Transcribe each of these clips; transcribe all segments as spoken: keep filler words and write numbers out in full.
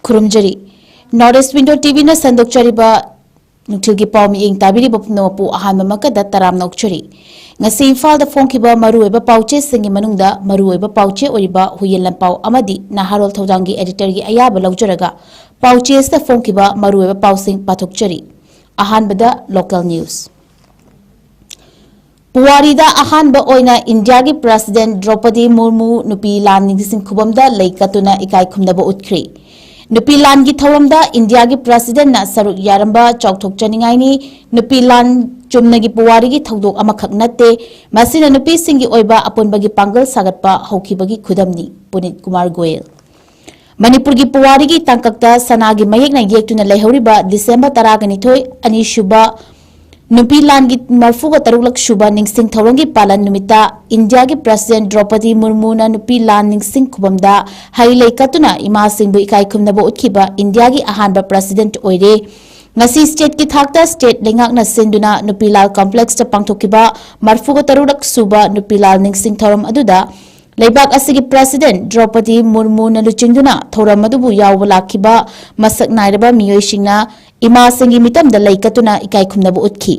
ꯈꯨꯔꯨꯝꯖꯔꯤ꯫ North East Window ꯇꯤꯚꯤꯅ ꯁꯟꯗꯣꯛꯆꯔꯤꯕ ꯅꯨꯡꯊꯤꯜꯒꯤ ꯄꯥꯎ ꯃꯤꯠꯌꯦꯡ ꯇꯥꯕꯤꯔꯤꯕ ꯄꯨꯝꯅꯃꯛꯄꯨ ꯑꯍꯥꯟꯕꯃꯛꯇꯗ ꯇꯔꯥꯝꯅ ꯑꯣꯛꯆꯔꯤ꯫ ꯉꯁꯤ ꯏꯝꯐꯥꯜꯗ ꯐꯣꯡꯈꯤꯕ ꯃꯔꯨꯑꯣꯏꯕ ꯄꯥꯎꯆꯦꯁꯤꯡꯒꯤ ꯃꯅꯨꯡꯗ ꯃꯔꯨꯑꯣꯏꯕ ꯄꯥꯎꯆꯦ ꯑꯣꯏꯔꯤꯕ ꯍꯨꯏꯌꯦꯟ ꯂꯟꯄꯥꯎ ꯑꯃꯗꯤ ꯅꯍꯥꯔꯣꯜ ꯊꯧꯗꯥꯡꯒꯤ ꯑꯦꯗꯤꯇꯔꯒꯤ ꯑꯌꯥꯕ ꯂꯧꯖꯔꯒ ꯄꯥꯎꯆꯦꯁꯤꯗ ꯐꯣꯡꯈꯤꯕ ꯃꯔꯨꯑꯣꯏꯕ ꯄꯥꯎꯁꯤꯡ ꯄꯥꯊꯣꯛꯆꯔꯤ꯫ ꯑꯍꯥꯟꯕꯗ local news꯫ ꯄꯨꯋꯥꯔꯤꯗ ꯑꯍꯥꯟꯕ ꯑꯣꯏꯅ ꯏꯟꯗꯤꯌꯥꯒꯤ ꯄ꯭ꯔꯦꯁꯤꯗꯦꯟꯠ ꯗ꯭ꯔꯧꯄꯗꯤ ꯃꯨꯔꯃꯨ ꯅꯨꯄꯤ ꯂꯥꯟ ꯅꯤꯡꯁꯤꯡ ꯈꯨꯕꯝꯗ ꯂꯩ ꯀꯠꯇꯨꯅ ꯏꯀꯥꯏ ꯈꯨꯝꯅꯕ ꯎꯠꯈ꯭ꯔꯤ꯫ ꯅꯨꯄꯤ ꯂꯥꯟꯒꯤ ꯊꯧꯔꯝꯗ ꯏꯟꯗꯤꯌꯥꯒꯤ ꯄ꯭ꯔꯦꯁꯤꯗꯦꯟꯠꯅ ꯁꯔꯨꯛ ꯌꯥꯔꯝꯕ ꯆꯥꯎꯊꯣꯛꯆꯅꯤꯡꯉꯥꯏꯅꯤ꯫ ꯅꯨꯄꯤ ꯂꯥꯟ ꯆꯨꯝꯅꯒꯤ ꯄꯨꯋꯥꯔꯤꯒꯤ ꯊꯧꯗꯣꯛ ꯑꯃꯈꯛ ꯅꯠꯇꯦ, ꯃꯁꯤꯅ ꯅꯨꯄꯤꯁꯤꯡꯒꯤ ꯑꯣꯏꯕ ꯑꯄꯨꯟꯕꯒꯤ ꯄꯥꯡꯒꯜ ꯁꯥꯒꯠꯄ ꯍꯧꯈꯤꯕꯒꯤ ꯈꯨꯗꯝꯅꯤ꯫ ꯄꯨꯅꯤꯠ ꯀꯨꯃꯥꯔ ꯒꯣꯌꯦꯜ꯫ ꯃꯅꯤꯄꯨꯔꯒꯤ ꯄꯨꯋꯥꯔꯤꯒꯤ ꯇꯥꯡꯀꯛꯇ ꯁꯅꯥꯒꯤ ꯃꯌꯦꯛꯅ ꯌꯦꯛꯇꯨꯅ ꯂꯩꯍꯧꯔꯤꯕ ꯗꯤꯁꯦꯝꯕꯔ ꯇꯔꯥꯒ ꯅꯤꯊꯣꯏ, ꯑꯅꯤꯁꯨꯕ ꯅꯨꯄꯤ ꯂꯥꯟꯒꯤ ꯃꯔꯐꯨꯒ ꯇꯔꯨꯛꯂꯛ ꯁꯨꯕ ꯅꯤꯡꯁꯤꯡ ꯊꯧꯔꯝꯒꯤ ꯄꯥꯂꯟ ꯅꯨꯃꯤꯠꯇ ꯏꯟꯗꯤꯌꯥꯒꯤ ꯄ꯭ꯔꯦꯁꯤꯗꯦꯟꯠ ꯗ꯭ꯔꯧꯄꯗꯤ ꯃꯨꯔꯃꯨꯅ ꯅꯨꯄꯤ ꯂꯥꯟ ꯅꯤꯡꯁꯤꯡ ꯈꯨꯕꯝꯗ ꯍꯩ ꯂꯩ ꯀꯠꯇꯨꯅ ꯏꯃꯥꯁꯤꯡꯕꯨ ꯏꯀꯥꯏ ꯈꯨꯝꯅꯕ ꯎꯠꯈꯤꯕ ꯏꯟꯗꯤꯌꯥꯒꯤ ꯑꯍꯥꯟꯕ ꯄ꯭ꯔꯦꯁꯤꯗꯦꯟꯠ ꯑꯣꯏꯔꯦ꯫ ꯉꯁꯤ ꯁ꯭ꯇꯦꯠꯀꯤ ꯊꯥꯛꯇ ꯁ꯭ꯇꯦꯠ ꯂꯩꯉꯥꯛꯅ ꯁꯤꯟꯗꯨꯅ ꯅꯨꯄꯤ ꯂꯥꯜ ꯀꯝꯄ꯭ꯂꯦꯛꯁꯇ ꯄꯥꯡꯊꯣꯛꯈꯤꯕ ꯃꯔꯐꯨꯒ ꯇꯔꯨꯛꯂꯛ ꯁꯨꯕ ꯅꯨꯄꯤ ꯂꯥꯜ ꯅꯤꯡꯁꯤꯡ ꯊꯧꯔꯝ ꯑꯗꯨꯗ ꯂꯩꯕꯥꯛ ꯑꯁꯤꯒꯤ ꯄ꯭ꯔꯦꯁꯤꯗꯦꯟꯠ ꯗ꯭ꯔꯧꯄꯗꯤ ꯃꯨꯔꯃꯨꯅ ꯂꯨꯆꯤꯡꯗꯨꯅ ꯊꯧꯔꯝ ꯑꯗꯨꯕꯨ ꯌꯥꯎꯕ ꯂꯥꯛꯈꯤꯕ ꯃꯁꯛ ꯅꯥꯏꯔꯕ ꯃꯤꯑꯣꯏꯁꯤꯡꯅ ꯏꯃꯥꯁꯤꯡꯒꯤ ꯃꯤꯇꯝꯗ ꯂꯩ ꯀꯠꯇꯨꯅ ꯏꯀꯥꯏ ꯈꯨꯝꯅꯕ ꯎꯠꯈꯤ꯫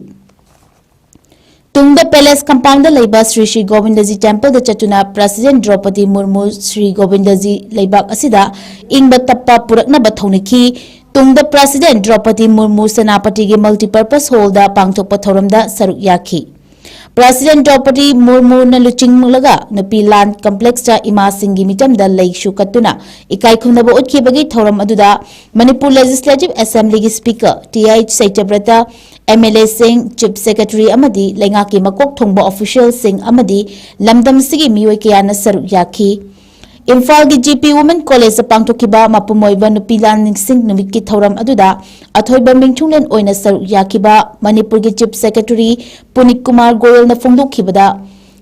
ꯇꯨꯡꯗ ꯄꯦꯂꯦꯁ ꯀꯝꯄꯥꯎꯟꯗ ꯂꯩꯕ ꯁ꯭ꯔꯤ ꯁ꯭ꯔꯤ ꯒꯣꯕꯤꯟꯗꯖꯤ ꯇꯦꯝꯄꯜꯗ ꯆꯠꯇꯨꯅ ꯄ꯭ꯔꯦꯁꯤꯗꯦꯟꯠ ꯗ꯭ꯔꯧꯄꯗꯤ ꯃꯨꯔꯃꯨ ꯁ꯭ꯔꯤ ꯒꯣꯕꯤꯟꯗꯖꯤ ꯂꯩꯕꯥꯛ ꯑꯁꯤꯗ ꯏꯪꯕ ꯇꯞꯄ ꯄꯨꯔꯛꯅꯕ ꯊꯧꯅꯤꯈꯤ꯫ ꯇꯨꯡꯗ ꯄ꯭ꯔꯦꯁꯤꯗꯦꯟꯠ ꯗ꯭ꯔꯧꯄꯗꯤ ꯃꯨꯔꯃꯨ ꯁꯦꯅꯥꯄꯇꯤꯒꯤ ꯃꯜꯇꯤꯄꯔꯄꯁ ꯍꯣꯜꯗ ꯄꯥꯡꯊꯣꯛꯄ ꯊꯧꯔꯝꯗ ꯁꯔꯨꯛ ꯌꯥꯈꯤ꯫ ꯄ꯭ꯔꯦꯁꯤꯗꯦꯟꯠ ꯗ꯭ꯔꯧꯄꯗꯤ ꯃꯨꯔꯃꯨꯅ ꯂꯨꯆꯤꯡꯂꯒ ꯅꯨꯄꯤ ꯂꯥꯟ ꯀꯝꯄ꯭ꯂꯦꯛꯁꯇ ꯏꯃꯥꯁꯤꯡꯒꯤ ꯃꯤꯇꯝꯗ ꯂꯩꯁꯨ ꯀꯠꯇꯨꯅ ꯏꯀꯥꯏ ꯈꯨꯝꯅꯕ ꯎꯠꯈꯤꯕꯒꯤ ꯊꯧꯔꯝ ꯑꯗꯨꯗ ꯃꯅꯤꯄꯨꯔ ꯂꯦꯖꯤꯁꯂꯦꯇꯤꯚ ꯑꯦꯁꯦꯝꯕ꯭ꯂꯤꯒꯤ speaker T H Satyabrata, M L ꯑꯦꯁꯤꯡ, ꯆꯤꯐ ꯁꯦꯀ꯭ꯔꯦꯇꯔꯤ ꯑꯃꯗꯤ ꯂꯩꯉꯥꯛꯀꯤ ꯃꯀꯣꯛ ꯊꯣꯡꯕ ꯑꯣꯐꯤꯁꯤꯌꯦꯜꯁꯤꯡ ꯑꯃꯗꯤ ꯂꯝꯗꯝꯁꯤꯒꯤ ꯃꯤꯑꯣꯏ ꯀꯌꯥꯅ ꯁꯔꯨꯛ ꯌꯥꯈꯤ꯫ ꯏꯝꯐꯥꯜꯒꯤ ꯖꯤ ꯄꯤ ꯋꯨꯃꯦꯟ ꯀꯣꯂꯦꯖꯇ ꯄꯥꯡꯊꯣꯛꯈꯤꯕ ꯃꯄꯨꯝ ꯑꯣꯏꯕ ꯅꯨꯄꯤ ꯂꯥꯟ ꯅꯤꯡꯁꯤꯡ ꯅꯨꯃꯤꯠꯀꯤ ꯊꯧꯔꯝ ꯑꯗꯨꯗ ꯑꯊꯣꯏꯕ ꯃꯤꯡꯊꯨꯡꯂꯦꯟ ꯑꯣꯏꯅ ꯁꯔꯨꯛ ꯌꯥꯈꯤꯕ ꯃꯅꯤꯄꯨꯔꯒꯤ ꯆꯤꯐ ꯁꯦꯀ꯭ꯔꯦꯇꯔꯤ ꯄꯨꯅꯤꯠ ꯀꯨꯃꯥꯔ ꯒꯣꯌꯜꯅ ꯐꯣꯡꯗꯣꯛꯈꯤꯕꯗ,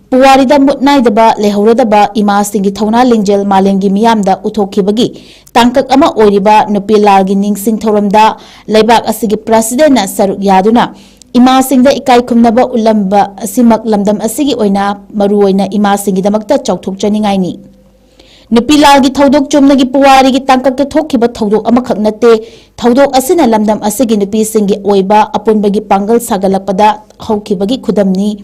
ꯄꯨꯋꯥꯔꯤꯗ ꯃꯨꯠ ꯅꯥꯏꯗꯕ ꯂꯩꯍꯧꯔꯗꯕ ꯏꯃꯥꯁꯤꯡꯒꯤ ꯊꯧꯅꯥ ꯂꯤꯡꯖꯦꯜ ꯃꯥꯂꯦꯝꯒꯤ ꯃꯤꯌꯥꯝꯗ ꯎꯠꯊꯣꯛꯈꯤꯕꯒꯤ ꯇꯥꯡꯀꯛ ꯑꯃ ꯑꯣꯏꯔꯤꯕ ꯅꯨꯄꯤ ꯂꯥꯜꯒꯤ ꯅꯤꯡꯁꯤꯡ ꯊꯧꯔꯝꯗ ꯂꯩꯕꯥꯛ ꯑꯁꯤꯒꯤ ꯄ꯭ꯔꯦꯁꯤꯗꯦꯟꯠꯅ ꯁꯔꯨꯛ ꯌꯥꯗꯨꯅ ꯏꯃꯥꯁꯤꯡꯗ ꯏꯀꯥꯏ ꯈꯨꯝꯅꯕ ꯎꯠꯂꯝꯕ ꯑꯁꯤꯃꯛ ꯂꯝꯗꯝ ꯑꯁꯤꯒꯤ ꯑꯣꯏꯅ ꯃꯔꯨꯑꯣꯏꯅ ꯏꯃꯥꯁꯤꯡꯒꯤꯗꯃꯛꯇ ꯆꯥꯎꯊꯣꯛꯆꯅꯤꯡꯉꯥꯏꯅꯤ꯫ ꯅꯨꯄꯤ ꯂꯥꯜꯒꯤ ꯊꯧꯗꯣꯛ ꯆꯨꯝꯅꯒꯤ ꯄꯨꯋꯥꯔꯤꯒꯤ ꯇꯥꯡꯀꯛꯇ ꯊꯣꯛꯈꯤꯕ ꯊꯧꯗꯣꯛ ꯑꯃꯈꯛ ꯅꯠꯇꯦ꯫ ꯊꯧꯗꯣꯛ ꯑꯁꯤꯅ ꯂꯝꯗꯝ ꯑꯁꯤꯒꯤ ꯅꯨꯄꯤꯁꯤꯡꯒꯤ ꯑꯣꯏꯕ ꯑꯄꯨꯟꯕꯒꯤ ꯄꯥꯡꯒꯜ ꯁꯥꯒꯠꯂꯛꯄꯗ ꯍꯧꯈꯤꯕꯒꯤ ꯈꯨꯗꯝꯅꯤ꯫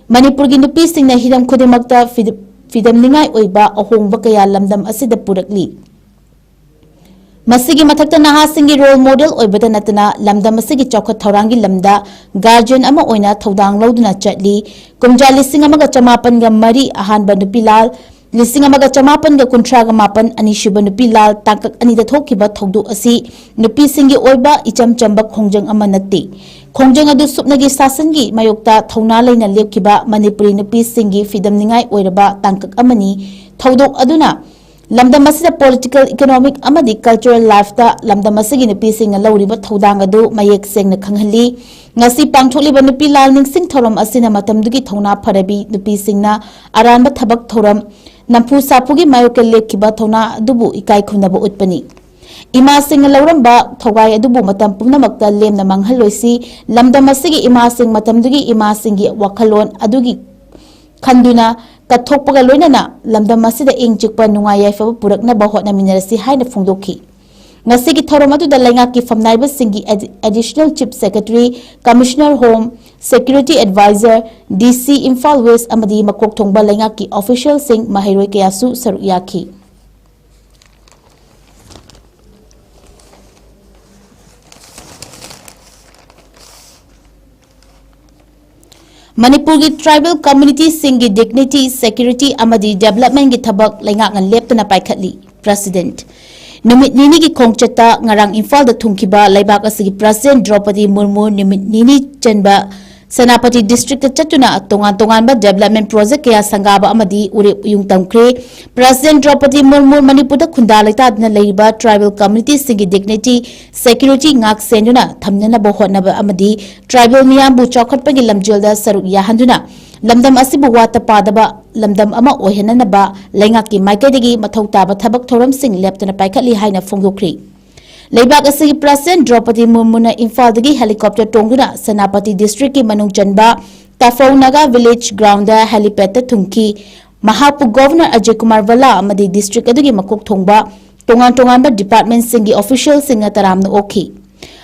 ꯃꯅꯤꯄꯨꯔꯒꯤ ꯅꯨꯄꯤꯁꯤꯡꯅ ꯍꯤꯔꯝ ꯈꯨꯗꯤꯡꯃꯛꯇ ꯐꯤꯗ-, ꯐꯤꯗꯝꯅꯤꯡꯉꯥꯏ ꯑꯣꯏꯕ ꯑꯍꯣꯡꯕ ꯀꯌꯥ ꯂꯝꯗꯝ ꯑꯁꯤꯗ ꯄꯨꯔꯛꯂꯤ꯫ ꯃꯁꯤꯒꯤ ꯃꯊꯛꯇ ꯅꯍꯥꯁꯤꯡꯒꯤ role model ꯑꯣꯏꯕꯇ ꯅꯠꯇꯅ ꯂꯝꯗꯝ ꯑꯁꯤꯒꯤ ꯆꯥꯎꯈꯠ ꯊꯧꯔꯥꯡꯒꯤ ꯂꯝꯗ guardian ꯑꯃ ꯑꯣꯏꯅ ꯊꯧꯗꯥꯡ ꯂꯧꯗꯨꯅ ꯆꯠꯂꯤ꯫ ꯀꯨꯝꯖꯥ ꯂꯤꯁꯤꯡ ꯑꯃꯒ ꯆꯃꯥꯄꯟꯒ ꯃꯔꯤ ꯑꯍꯥꯟꯕ ꯅꯨꯄꯤ ꯂꯥꯜ, ꯂꯤꯁꯤꯡ ꯑꯃꯒ ꯆꯃꯥꯄꯟꯒ ꯀꯨꯟꯊ꯭ꯔꯥꯒ ꯃꯥꯄꯟ ꯑꯅꯤꯁꯨꯕ ꯅꯨꯄꯤ ꯂꯥꯜ ꯇꯥꯡꯀꯛ ꯑꯅꯤꯗ ꯊꯣꯛꯈꯤꯕ ꯊꯧꯗꯣꯛ ꯑꯁꯤ ꯅꯨꯄꯤꯁꯤꯡꯒꯤ ꯑꯣꯏꯕ ꯏꯆꯝ ꯆꯝꯕ ꯈꯣꯡꯖꯪ ꯑꯃ ꯅꯠꯇꯦ꯫ ꯈꯣꯡꯖꯪ ꯑꯗꯨ ꯁꯨꯞꯅꯒꯤ ꯁꯥꯁꯟꯒꯤ ꯃꯥꯌꯣꯛꯇ ꯊꯧꯅꯥ ꯂꯩꯅ ꯂꯦꯞꯈꯤꯕ ꯃꯅꯤꯄꯨꯔꯤ ꯅꯨꯄꯤꯁꯤꯡꯒꯤ ꯐꯤꯗꯝꯅꯤꯡꯉꯥꯏ ꯑꯣꯏꯔꯕ ꯇꯥꯡꯀꯛ ꯑꯃꯅꯤ꯫ ꯊꯧꯗꯣꯛ ꯑꯗꯨꯅ ꯂꯝꯗꯝ ꯑꯁꯤꯗ political, economic ꯑꯃꯗꯤ cultural lifeꯇ ꯂꯝꯗꯝ ꯑꯁꯤꯒꯤ ꯅꯨꯄꯤꯁꯤꯡꯅ ꯂꯧꯔꯤꯕ ꯊꯧꯗꯥꯡ ꯑꯗꯨ ꯃꯌꯦꯛ ꯁꯦꯡꯅ ꯈꯪꯍꯜꯂꯤ꯫ ꯉꯁꯤ ꯄꯥꯡꯊꯣꯛꯂꯤꯕ ꯅꯨꯄꯤ ꯂꯥꯜ ꯅꯤꯡꯁꯤꯡ ꯊꯧꯔꯝ ꯑꯁꯤꯅ ꯃꯇꯝꯗꯨꯒꯤ ꯊꯧꯅꯥ ꯐꯔꯕꯤ ꯅꯨꯄꯤꯁꯤꯡꯅ ꯑꯔꯥꯟꯕ ꯊꯕꯛ ꯊꯧꯔꯝ, ꯅꯝꯐꯨ ꯁꯥꯐꯨꯒꯤ ꯃꯥꯌꯣꯛꯇ ꯂꯦꯞꯈꯤꯕ ꯊꯧꯅꯥ ꯑꯗꯨꯕꯨ ꯏꯀꯥꯏ ꯈꯨꯝꯅꯕ ꯎꯠꯄꯅꯤ꯫ ꯏꯃꯥꯁꯤꯡꯅ ꯂꯧꯔꯝꯕ ꯊꯧꯒꯥꯏ ꯑꯗꯨꯕꯨ ꯃꯇꯝ ꯄꯨꯝꯅꯃꯛꯇ ꯂꯦꯝꯅ ꯃꯥꯡꯍꯜꯂꯣꯏꯁꯤ꯫ ꯂꯝꯗꯝ ꯑꯁꯤꯒꯤ ꯏꯃꯥꯁꯤꯡ ꯃꯇꯝꯗꯨꯒꯤ ꯏꯃꯥꯁꯤꯡꯒꯤ ꯋꯥꯈꯜꯂꯣꯟ ꯑꯗꯨꯒꯤ ꯈꯟꯗꯨꯅ ꯀꯠꯊꯣꯛꯄꯒ ꯂꯣꯏꯅꯅ ꯂꯝꯗꯝ ꯑꯁꯤꯗ ꯏꯪ ꯆꯤꯛꯄ ꯅꯨꯡꯉꯥꯏ ꯌꯥꯏꯐꯕ ꯄꯨꯔꯛꯅꯕ ꯍꯣꯠꯅꯃꯤꯟꯅꯔꯁꯤ ꯍꯥꯏꯅ ꯐꯣꯡꯗꯣꯛꯈꯤ꯫ ꯉꯁꯤꯒꯤ ꯊꯧꯔꯝ ꯑꯗꯨꯗ ꯂꯩꯉꯥꯛꯀꯤ ꯐꯝꯅꯥꯏꯕꯁꯤꯡꯒꯤ ꯑꯦꯗꯤ-, Additional Chief Secretary, Commissioner Home, Security Advisor, D C Imphal West ꯑꯃꯗꯤ ꯃꯀꯣꯛ ꯊꯣꯡꯕ ꯂꯩꯉꯥꯛꯀꯤ officialꯁꯤꯡ, ꯃꯍꯩꯔꯣꯏ ꯀꯌꯥꯁꯨ ꯁꯔꯨꯛ ꯌꯥꯈꯤ꯫ ꯃꯅꯤꯄꯨꯔꯒꯤ tribal communityꯁꯤꯡꯒꯤ dignity, security ꯑꯃꯗꯤ developmentꯀꯤ ꯊꯕꯛ ꯂꯩꯉꯥꯛꯅ ꯂꯦꯞꯇꯅ ꯄꯥꯏꯈꯠꯂꯤ꯫ President꯫ ꯅꯨꯃꯤꯠ ꯅꯤꯅꯤꯒꯤ ꯈꯣꯡꯆꯠꯇ ꯉꯔꯥꯡ ꯏꯝꯐꯥꯜꯗ ꯊꯨꯡꯈꯤꯕ ꯂꯩꯕꯥꯛ ꯑꯁꯤꯒꯤ President ꯗ꯭ꯔꯧꯄꯗꯤ ꯃꯨꯔꯃꯨ ꯅꯨꯃꯤꯠ ꯅꯤꯅꯤ ꯆꯟꯕ ꯁꯦꯅꯥꯄꯇꯤ districtꯇ ꯆꯠꯇꯨꯅ ꯇꯣꯉꯥꯟ ꯇꯣꯉꯥꯟꯕ development project ꯀꯌꯥ ꯁꯪꯒꯥꯕ ꯑꯃꯗꯤ ꯎꯔꯦꯞ ꯎꯌꯨꯡ ꯇꯝꯈ꯭ꯔꯦ꯫ President ꯗ꯭ꯔꯧꯄꯗꯤ ꯃꯨꯔꯃꯨ ꯃꯅꯤꯄꯨꯔꯗ ꯈꯨꯟꯗꯥ ꯂꯩꯇꯥꯗꯨꯅ ꯂꯩꯔꯤꯕ tribal communityꯁꯤꯡꯒꯤ dignity, security ꯉꯥꯛ ꯁꯦꯟꯗꯨꯅ ꯊꯝꯅꯅꯕ ꯍꯣꯠꯅꯕ ꯑꯃꯗꯤ tribal ꯃꯤꯌꯥꯝꯕꯨ ꯆꯥꯎꯈꯠꯄꯒꯤ ꯂꯝꯖꯦꯜꯗ ꯁꯔꯨꯛ ꯌꯥꯍꯟꯗꯨꯅ ꯂꯝꯗꯝ ꯑꯁꯤꯕꯨ ꯋꯥꯠꯇ ꯄꯥꯗꯕ ꯂꯝꯗꯝ ꯑꯃ ꯑꯣꯏꯍꯟꯅꯅꯕ ꯂꯩꯉꯥꯛꯀꯤ ꯃꯥꯏꯀꯩꯗꯒꯤ ꯃꯊꯧ ꯇꯥꯕ ꯊꯕꯛ ꯊꯧꯔꯝꯁꯤꯡ ꯂꯦꯞꯇꯅ ꯄꯥꯏꯈꯠꯂꯤ ꯍꯥꯏꯅ ꯐꯣꯡꯗꯣꯛꯈ꯭ꯔꯤ꯫ ꯂꯩꯕꯥꯛ ꯑꯁꯤꯒꯤ President ꯗ꯭ꯔꯧꯄꯗꯤ ꯃꯨꯔꯃꯨꯅ ꯏꯝꯐꯥꯜꯗꯒꯤ helicopter ꯇꯣꯡꯗꯨꯅ ꯁꯦꯅꯥꯄꯇꯤ districtꯀꯤ ꯃꯅꯨꯡ ꯆꯟꯕ ꯇꯥꯐꯧ ꯅꯥꯒꯥ village groundꯗ helipad ꯊꯨꯡꯈꯤ꯫ ꯃꯍꯥꯛꯄꯨ Governor ꯑꯖꯌ ꯀꯨꯃꯥꯔ ꯚꯜꯂꯥ ꯑꯃꯗꯤ district ꯑꯗꯨꯒꯤ ꯃꯀꯣꯛ ꯊꯣꯡꯕ ꯇꯣꯉꯥꯟ ꯇꯣꯉꯥꯟꯕ department ꯁꯤꯡꯒꯤ official ꯁꯤꯡꯅ ꯇꯔꯥꯝꯅ ꯑꯣꯛꯈꯤ꯫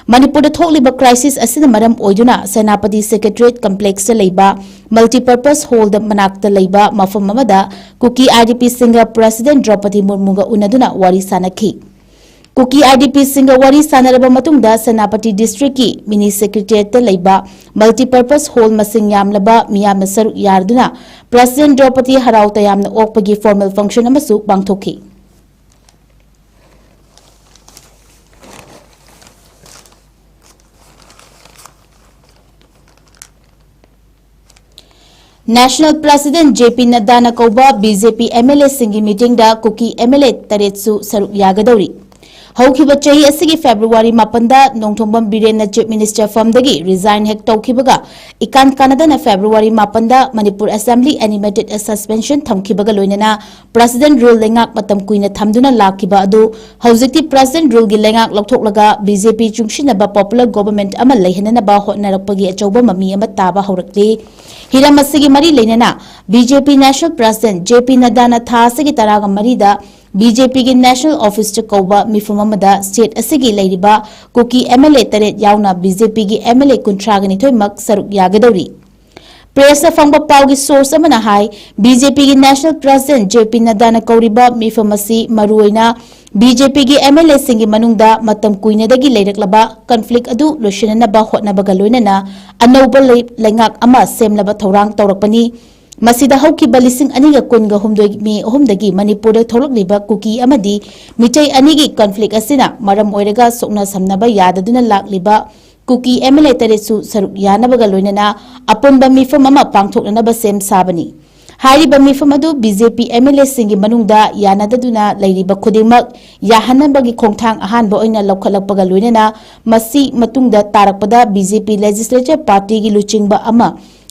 ꯃꯅꯤꯄꯨꯔꯗ ꯊꯣꯛꯂꯤꯕ crisis ꯑꯁꯤꯅ ꯃꯔꯝ ꯑꯣꯏꯗꯨꯅ ꯁꯦꯅꯥꯄꯇꯤ Secretariat Complex ꯇ ꯂꯩꯕ Multipurpose Hall ꯗ ꯃꯅꯥꯛꯇ ꯂꯩꯕ ꯃꯐꯝ ꯑꯃꯗ ꯀꯨꯀꯤ IDP ꯁꯤꯡꯒ President ꯗ꯭ꯔꯧꯄꯗꯤ ꯃꯨꯔꯃꯨꯒ ꯎꯅꯗꯨꯅ ꯋꯥꯔꯤ ꯁꯥꯅꯈꯤ꯫ ꯀꯨꯀꯤ IDP ꯁꯤꯡꯒ ꯋꯥꯔꯤ ꯁꯥꯅꯔꯕ ꯃꯇꯨꯡꯗ ꯁꯦꯅꯥꯄꯇꯤ district ꯀꯤ mini secretariat ꯇ ꯂꯩꯕ Multipurpose Hall ꯃꯁꯤꯡ ꯌꯥꯝꯂꯕ ꯃꯤꯌꯥꯝꯅ ꯁꯔꯨꯛ ꯌꯥꯗꯨꯅ President ꯗ꯭ꯔꯧꯄꯗꯤ ꯍꯔꯥꯎ ꯇꯌꯥꯝꯅ ꯑꯣꯛꯄꯒꯤ formal function ꯑꯃꯁꯨ ꯄꯥꯡꯊꯣꯛꯈꯤ꯫ National President ꯖꯦ ꯄꯤ ꯅꯗ꯭ꯗꯥꯅ ꯀꯧꯕ BJP MLA ꯁꯤꯡꯒꯤ meeting ꯗ ꯀꯨꯀꯤ MLA ꯇꯔꯦꯠꯁꯨ ꯁꯔꯨꯛ ꯌꯥꯒꯗꯧꯔꯤ꯫ ꯍꯧꯈꯤꯕ ꯆꯍꯤ ꯑꯁꯤꯒꯤ February ꯃꯥꯄꯟꯗ ꯅꯣꯡꯊꯣꯝꯕꯝ ꯕꯤꯔꯦꯟꯅ Chief Minister ꯐꯝꯗꯒꯤ resign ꯍꯦꯛ ꯇꯧꯈꯤꯕꯒ ꯏꯀꯥꯟ ꯀꯥꯟꯅꯗꯅ February ꯃꯥꯄꯟꯗ ꯃꯅꯤꯄꯨꯔ Assembly animated suspension ꯊꯝꯈꯤꯕꯒ ꯂꯣꯏꯅꯅ President rule ꯂꯩꯉꯥꯛ ꯃꯇꯝ ꯀꯨꯏꯅ ꯊꯝꯗꯨꯅ ꯂꯥꯛꯈꯤꯕ ꯑꯗꯨ ꯍꯧꯖꯤꯛꯇꯤ President rule ꯒꯤ ꯂꯩꯉꯥꯛ ꯂꯧꯊꯣꯛꯂꯒ BJP ꯆꯨꯡꯁꯤꯟꯅꯕ popular government ꯑꯃ ꯂꯩꯍꯟꯅꯅꯕ ꯍꯣꯠꯅꯔꯛꯄꯒꯤ ꯑꯆꯧꯕ ꯃꯃꯤ ꯑꯃ ꯇꯥꯕ ꯍꯧꯔꯛꯂꯤ꯫ ꯍꯤꯔꯝ ꯑꯁꯤꯒꯤ ꯃꯔꯤ ꯂꯩꯅꯅ BJP National President ꯖꯦ ꯄꯤ ꯅꯗ꯭ꯗꯥꯅ ꯊꯥ ꯑꯁꯤꯒꯤ ꯇꯔꯥꯒ ꯃꯔꯤꯗ BJP ꯒꯤ National Office ꯇ ꯀꯧꯕ ꯃꯤꯐꯝ ꯑꯃꯗ state ꯑꯁꯤꯒꯤ ꯂꯩꯔꯤꯕ ꯀꯨꯀꯤ MLA ꯇꯔꯦꯠ ꯌꯥꯎꯅ BJP ꯒꯤ MLA ꯀꯨꯟꯊ꯭ꯔꯥꯒ ꯅꯤꯊꯣꯏꯃꯛ ꯁꯔꯨꯛ ꯌꯥꯒꯗꯧꯔꯤ꯫ Press ꯇ ꯐꯪꯕ ꯄꯥꯎꯒꯤ source ꯑꯃꯅ ꯍꯥꯏ, BJP ꯒꯤ National President ꯖꯦ ꯄꯤ ꯅꯗ꯭ꯗꯥꯅ ꯀꯧꯔꯤꯕ ꯃꯤꯐꯝ ꯑꯁꯤ ꯃꯔꯨꯑꯣꯏꯅ BJP ꯒꯤ MLA ꯁꯤꯡꯒꯤ ꯃꯅꯨꯡꯗ ꯃꯇꯝ ꯀꯨꯏꯅꯗꯒꯤ ꯂꯩꯔꯛꯂꯕ conflict ꯑꯗꯨ ꯂꯣꯏꯁꯤꯟꯅꯅꯕ ꯍꯣꯠꯅꯕꯒ ꯂꯣꯏꯅꯅ ꯑꯅꯧꯕ ꯂꯩ-, ꯂꯩꯉꯥꯛ ꯑꯃ ꯁꯦꯝꯅꯕ ꯊꯧꯔꯥꯡ ꯇꯧꯔꯛꯄꯅꯤ꯫ ꯃꯁꯤꯗ ꯍꯧꯈꯤꯕ ꯂꯤꯁꯤꯡ ꯑꯅꯤꯒ ꯀꯨꯟꯒ ꯍꯨꯝꯗꯣꯏ May ꯑꯍꯨꯝꯗꯒꯤ ꯃꯅꯤꯄꯨꯔꯗ ꯊꯣꯛꯂꯛꯂꯤꯕ ꯀꯨꯀꯤ ꯑꯃꯗꯤ ꯃꯤꯇꯩ ꯑꯅꯤꯒꯤ conflict ꯑꯁꯤꯅ ꯃꯔꯝ ꯑꯣꯏꯔꯒ ꯁꯣꯛꯅ ꯁꯝꯅꯕ ꯌꯥꯗꯗꯨꯅ ꯂꯥꯛꯂꯤꯕ ꯀꯨꯀꯤ MLA ꯇꯔꯦꯠꯁꯨ ꯁꯔꯨꯛ ꯌꯥꯅꯕꯒ ꯂꯣꯏꯅꯅ ꯑꯄꯨꯟꯕ ꯃꯤꯐꯝ ꯑꯃ ꯄꯥꯡꯊꯣꯛꯅꯅꯕ ꯁꯦꯝ ꯁꯥꯕꯅꯤ꯫ ꯍꯥꯏꯔꯤꯕ ꯃꯤꯐꯝ ꯑꯗꯨ BJP MLA ꯁꯤꯡꯒꯤ ꯃꯅꯨꯡꯗ ꯌꯥꯅꯗꯗꯨꯅ ꯂꯩꯔꯤꯕ ꯈꯨꯗꯤꯡꯃꯛ ꯌꯥꯍꯟꯅꯕꯒꯤ ꯈꯣꯡꯊꯥꯡ ꯑꯍꯥꯟꯕ ꯑꯣꯏꯅ ꯂꯧꯈꯠꯂꯛꯄꯒ ꯂꯣꯏꯅꯅ ꯃꯁꯤ ꯃꯇꯨꯡꯗ ꯇꯥꯔꯛꯄꯗ BJP Legislature Party ꯒꯤ ꯂꯨꯆꯤꯡꯕ ꯑꯃ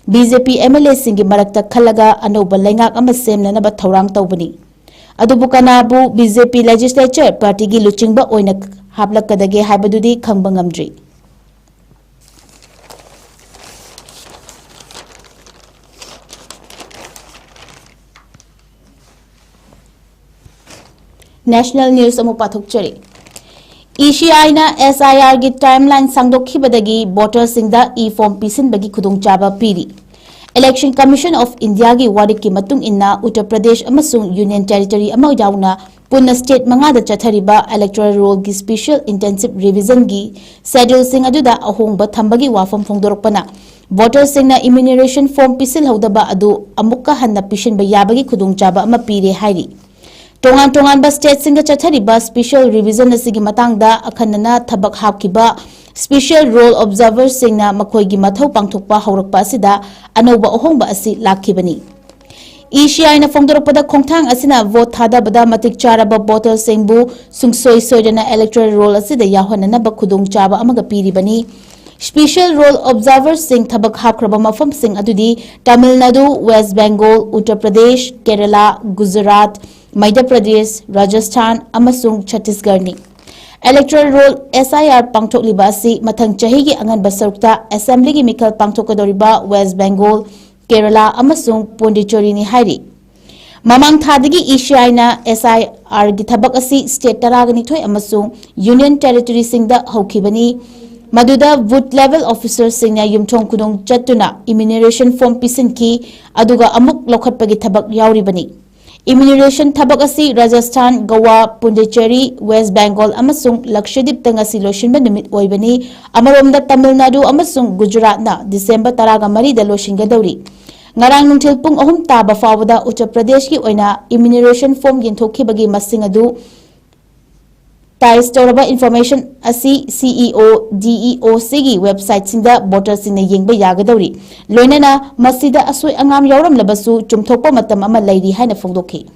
BJP MLA ꯁꯤꯡꯒꯤ ꯃꯔꯛꯇ ꯈꯜꯂꯒ ꯑꯅꯧꯕ ꯂꯩꯉꯥꯛ ꯑꯃ ꯁꯦꯝꯅꯅꯕ ꯊꯧꯔꯥꯡ ꯇꯧꯕꯅꯤ꯫ ꯑꯗꯨꯕꯨ ꯀꯅꯥꯕꯨ BJP Legislature Party ꯒꯤ ꯂꯨꯆꯤꯡꯕ ꯑꯣꯏꯅ ꯍꯥꯞꯂꯛꯀꯗꯒꯦ ꯍꯥꯏꯕꯗꯨꯗꯤ ꯈꯪꯕ ꯉꯝꯗ꯭ꯔꯤ꯫ National News ꯑꯃꯨꯛ ꯄꯥꯊꯣꯛꯆꯔꯤ꯫ ꯏ ꯁꯤ ꯑꯥꯏꯅ ꯑꯦꯁ ꯑꯥꯏ ꯑꯥꯔꯒꯤ timeline ꯁꯥꯡꯗꯣꯛꯈꯤꯕꯗꯒꯤ voterꯁꯤꯡꯗ e-form ꯄꯤꯁꯤꯟꯕꯒꯤ ꯈꯨꯗꯣꯡꯆꯥꯕ ꯄꯤꯔꯤ꯫ Election Commission of Indiaꯒꯤ ꯋꯥꯔꯦꯞꯀꯤ ꯃꯇꯨꯡ ꯏꯟꯅ, ꯎꯠꯇꯔ ꯄ꯭ꯔꯗꯦꯁ ꯑꯃꯁꯨꯡ Union Territory ꯑꯃ ꯌꯥꯎꯅ ꯄꯨꯟꯅ state ꯃꯉꯥꯗ ꯆꯠꯊꯔꯤꯕ electoral rollꯒꯤ special intensive revisionꯒꯤ scheduleꯁꯤꯡ ꯑꯗꯨꯗ ꯑꯍꯣꯡꯕ ꯊꯝꯕꯒꯤ ꯋꯥꯐꯝ ꯐꯣꯡꯗꯣꯔꯛꯄꯅ, voterꯁꯤꯡꯅ enumeration form ꯄꯤꯁꯤꯜꯍꯧꯗꯕ ꯑꯗꯨ ꯑꯃꯨꯛꯀ ꯍꯟꯅ ꯄꯤꯁꯤꯟꯕ ꯌꯥꯕꯒꯤ ꯈꯨꯗꯣꯡꯆꯥꯕ ꯑꯃ ꯄꯤꯔꯦ ꯍꯥꯏꯔꯤ꯫ ꯇꯣꯉꯥꯟ ꯇꯣꯉꯥꯟꯕ stateꯁꯤꯡꯗ ꯆꯠꯊꯔꯤꯕ special revision ꯑꯁꯤꯒꯤ ꯃꯇꯥꯡꯗ ꯑꯈꯟꯅꯅ ꯊꯕꯛ ꯍꯥꯞꯈꯤꯕ special roll observerꯁꯤꯡꯅ ꯃꯈꯣꯏꯒꯤ ꯃꯊꯧ ꯄꯥꯡꯊꯣꯛꯄ ꯍꯧꯔꯛꯄ ꯑꯁꯤꯗ ꯑꯅꯧꯕ ꯑꯍꯣꯡꯕ ꯑꯁꯤ ꯂꯥꯛꯈꯤꯕꯅꯤ꯫ ꯏ ꯁꯤ ꯑꯥꯏꯅ ꯐꯣꯡꯗꯣꯔꯛꯄꯗ, ꯈꯣꯡꯊꯥꯡ ꯑꯁꯤꯅ vote ꯊꯥꯗꯕꯗ ꯃꯇꯤꯛ ꯆꯥꯔꯕ voterꯁꯤꯡꯕꯨ ꯁꯨꯡꯁꯣꯏ ꯁꯣꯏꯗꯅ electoral roll ꯑꯁꯤꯗ ꯌꯥꯎꯍꯟꯅꯅꯕ ꯈꯨꯗꯣꯡꯆꯥꯕ ꯑꯃꯒ ꯄꯤꯔꯤꯕꯅꯤ꯫ Special roll observerꯁꯤꯡ ꯊꯕꯛ ꯍꯥꯞꯈ꯭ꯔꯕ ꯃꯐꯝꯁꯤꯡ ꯑꯗꯨꯗꯤ ꯇꯥꯃꯤꯜ ꯅꯥꯗꯨ, ꯋꯦꯁ꯭ꯠ ꯕꯦꯡꯒꯣꯜ, ꯎꯠꯇꯔ ꯄ꯭ꯔꯗꯦꯁ, ꯀꯦꯔꯂꯥ, ꯒꯨꯖꯔꯥꯠ, ꯃꯙ꯭ꯌ ꯄ꯭ꯔꯗꯦꯁ, ꯔꯥꯖꯁꯊꯥꯟ ꯑꯃꯁꯨꯡ ꯆꯇꯤꯁꯒꯔꯅꯤ꯫ Electoral roll, S I R, ꯄꯥꯡꯊꯣꯛꯂꯤꯕ ꯑꯁꯤ ꯃꯊꯪ ꯆꯍꯤꯒꯤ ꯑꯉꯟꯕ ꯁꯔꯨꯛꯇ ꯑꯦꯁꯦꯝꯕ꯭ꯂꯤꯒꯤ ꯃꯤꯈꯜ ꯄꯥꯡꯊꯣꯛꯀꯗꯧꯔꯤꯕ ꯋꯦꯁ꯭ꯠ ꯕꯦꯡꯒꯣꯜ, ꯀꯦꯔꯂꯥ ꯑꯃꯁꯨꯡ ꯄꯣꯟꯗꯤꯆꯦꯔꯤꯅꯤ ꯍꯥꯏꯔꯤ꯫ ꯃꯃꯥꯡ ꯊꯥꯗꯒꯤ ꯏ ꯁꯤ ꯑꯥꯏꯅ S I R ꯒꯤ ꯊꯕꯛ ꯑꯁꯤ state ꯇꯔꯥꯒ ꯅꯤꯊꯣꯏ ꯑꯃꯁꯨꯡ Union Territoryꯁꯤꯡꯗ ꯍꯧꯈꯤꯕꯅꯤ, ꯃꯗꯨꯗ booth level officerꯁꯤꯡꯅ ꯌꯨꯝꯊꯣꯡ ꯈꯨꯗꯣꯡ ꯆꯠꯇꯨꯅ enumeration form ꯄꯤꯁꯤꯟꯈꯤ, ꯑꯗꯨꯒ ꯑꯃꯨꯛ ꯂꯧꯈꯠꯄꯒꯤ ꯊꯕꯛ ꯌꯥꯎꯔꯤꯕꯅꯤ꯫ Enumeration ꯊꯕꯛ ꯑꯁꯤ ꯔꯥꯖꯁꯊꯥꯟ, ꯒꯣꯋꯥ, ꯄꯨꯗꯨꯆꯦꯔꯤ, ꯋꯦꯁ꯭ꯠ ꯕꯦꯡꯒꯣꯜ ꯑꯃꯁꯨꯡ ꯂꯛꯁꯗꯤꯞꯇ ꯉꯁꯤ ꯂꯣꯏꯁꯤꯟꯕ ꯅꯨꯃꯤꯠ ꯑꯣꯏꯕꯅꯤ꯫ ꯑꯃꯔꯣꯝꯗ, ꯇꯥꯃꯤꯜ ꯅꯥꯗꯨ ꯑꯃꯁꯨꯡ ꯒꯨꯖꯔꯥꯠꯅ ꯗꯤꯁꯦꯝꯕꯔ ꯇꯔꯥꯒ ꯃꯔꯤꯗ ꯂꯣꯏꯁꯤꯟꯒꯗꯧꯔꯤ꯫ ꯉꯔꯥꯡ ꯅꯨꯡꯊꯤꯜ ꯄꯨꯡ ꯑꯍꯨꯝ ꯇꯥꯕ ꯐꯥꯎꯕꯗ ꯎꯠꯇꯔ ꯄ꯭ꯔꯗꯦꯁꯀꯤ ꯑꯣꯏꯅ enumeration form ꯌꯦꯟꯊꯣꯛꯈꯤꯕꯒꯤ ꯃꯁꯤꯡ ꯑꯗꯨ ꯇꯥꯏꯁ ꯇꯧꯔꯕ information ꯑꯁꯤ C E O, D E O Cꯒꯤ websiteꯁꯤꯡꯗ voterꯁꯤꯡꯅ ꯌꯦꯡꯕ ꯌꯥꯒꯗꯧꯔꯤ꯫ ꯂꯣꯏꯅꯅ ꯃꯁꯤꯗ ꯑꯁꯣꯏ ꯑꯉꯥꯝ ꯌꯥꯎꯔꯝꯂꯕꯁꯨ ꯆꯨꯝꯊꯣꯛꯄ ꯃꯇꯝ ꯑꯃ ꯂꯩꯔꯤ ꯍꯥꯏꯅ ꯐꯣꯡꯗꯣꯛꯈꯤ꯫